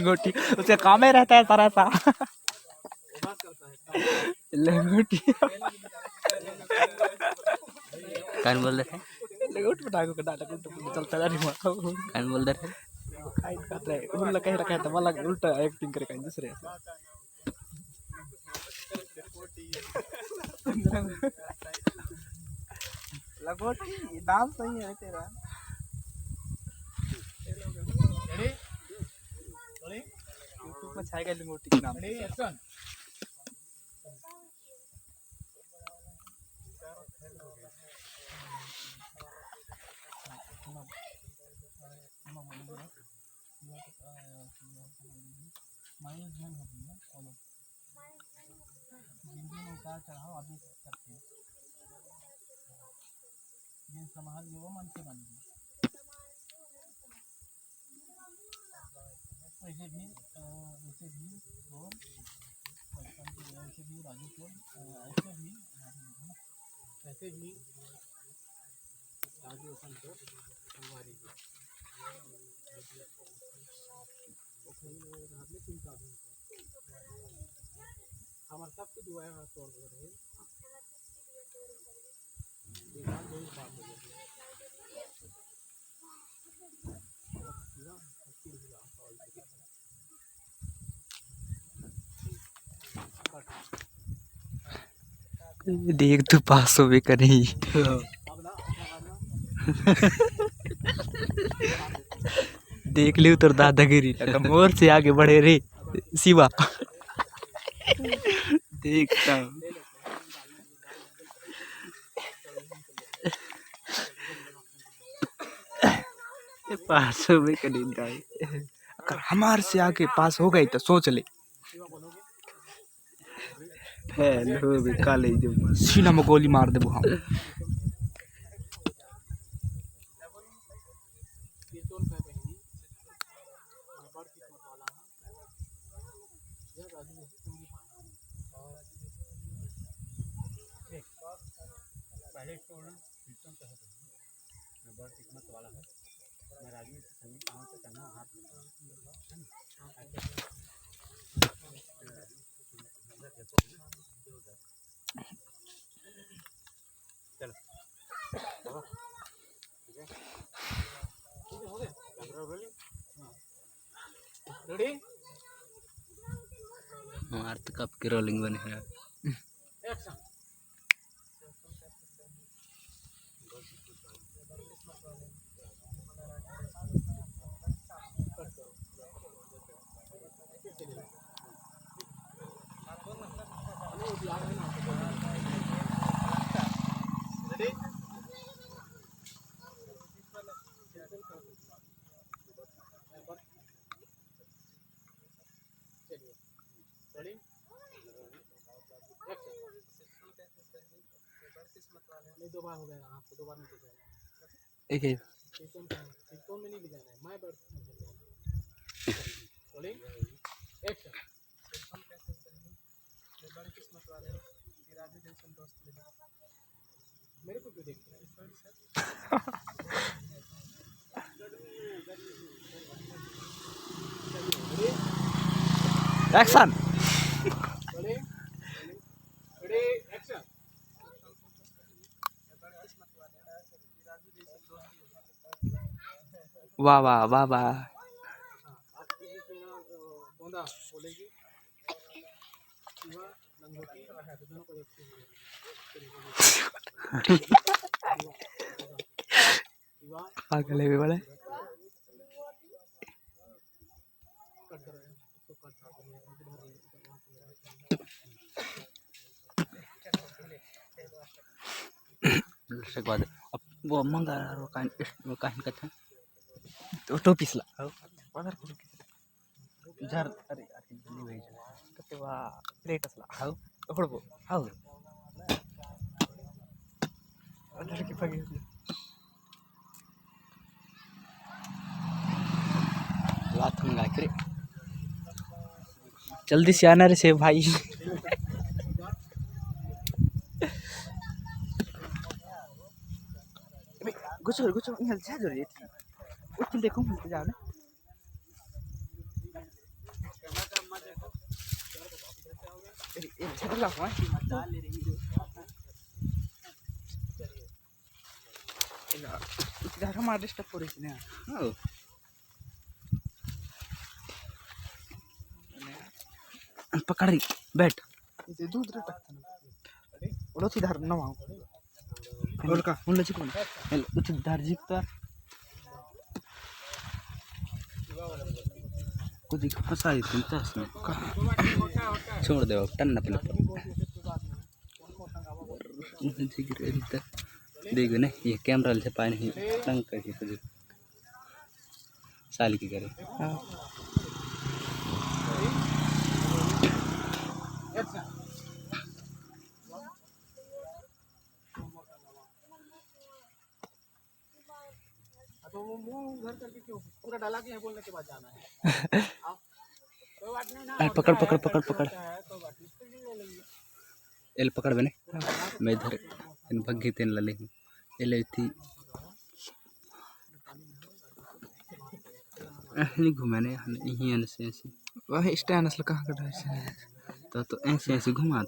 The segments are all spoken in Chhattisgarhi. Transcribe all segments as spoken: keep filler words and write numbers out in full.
लंगोटी, उसका काम ही रहता है सारा सा। लंगोटी। कान बोल रहे थे। लंगोट बना के कटा लंगोट चलता जा रही। कान बोल रहे थे। कान काट रहे, उन लगा रखा है, तब अलग उल्टा एक्टिंग करे कान दूसरे। लंगोटी, नाम सही है तेरा। YouTube में छाएगा लंगोटी के नाम। मायूस झन हो भैया, चलो। जिंदगी में उतार चढ़ाव आबे करथे। जेन संभाल ले वो मनखे बन गे। वैसे भी, अ, वैसे भी तो बचपन के, वैसे भी राजू को, अ, ऐसे भी, ऐसे भी राजू अपन को हमारी वो कहीं ना कहीं हाथ में चिंता भी होता है। हमारे सबके दुआएं हाथ तोड़ दे रहे हैं। ये बात, यही बात हो गई। देख, तू पास होबे करही। देख लियो तोर दादागिरी, लगा मोर से आगे बढ़े रे शिवा। देखता हूँ। ये पास होबे करही दाई। अगर हमार से आगे पास हो गई तो सोच ले। फेल होबे काले जो सीना में गोली मार देबो हम। पहले छोड़, सिस्टम तो है, बड़ किस्मत वाला है। मैं राजू से संगीत पाऊँ तो चंगा हाथ में। चलो। रेडी? हमार तो कब के रोलिंग बने है। एक्शन। चलिए, रेडी? एक्शन। नहीं, दो बार हो गया, आपको दो बार नहीं दिखाया। एक ही। सिस्टम का, सिस्टम में नहीं दिखाना है, मैं बैठ, रोलिंग, एक्शन। सिस्टम कैसे करनी? ये बड़ी किस्मत वाले हैं कि राजू जैसे दोस्त मिले। मेरे को क्यों देखते हैं? एक्शन। रेडी? Ready, action. वाह, वाह, वाह, वाह। गोंदा बोलेगी, शिवा लंगोटी, दोनों को एक चीज बोलेगी। शिवा पागल है बे बड़ा। कट करो यार, इसको कट कर दो। उसके बाद अब वो मंगा वो कान, वो कान का था। तो, तो पिसला। जर, अरे यार, ये नहीं भेज। कते वा प्लेट असला। हाउ। ओकड़बो। हाउ। अंदर की पगी। लात मंगा के रे। जल्दी से आना रे से भाई। गुचो, गुचो, यहाँ जा जो रे। उठ के देखो, मुझे जाओ ना। ए, ए, झगड़ा हुआ है। इधर हमारे stop पर इसने। हाँ। पकड़ रही, बैठ। इसे दूध रे टकता ना। बोलो सीधा नवा। उनका, उन लचिक बन। हेलो, उठ धार जी तो। कुछ फंसा ही तुम तो इसमें। छोड़ दे, टन अपने पर। देखो ना, ये camera से पाए नहीं, तंग करके कुछ साल की करे। हाँ। तो वो मुंह उधर करके क्यों? पूरा डाला के यहाँ बोलने के बाद जाना है। हाँ। कोई बात नहीं ना, अरे पकड़, होता पकड़, है, पकड़, गलती पकड़। होता है, कोई बात नहीं, फिर ले लेंगे। एल पकड़ बने। मैं इधर इन भग्गी तेन ला लेहूँ। एले थी। नहीं घुमाने, यहीं ऐसे, ऐसे। वही stand असला कहाँ का ढाई से? तो, तो ऐसे, ऐसे घुमात।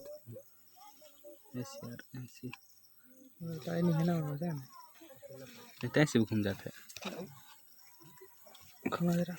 ऐसे यार, ऐसे। बताए नहीं है ना, मजा नहीं। नहीं तो ऐसे भी घूम जाता है। घुमा जरा।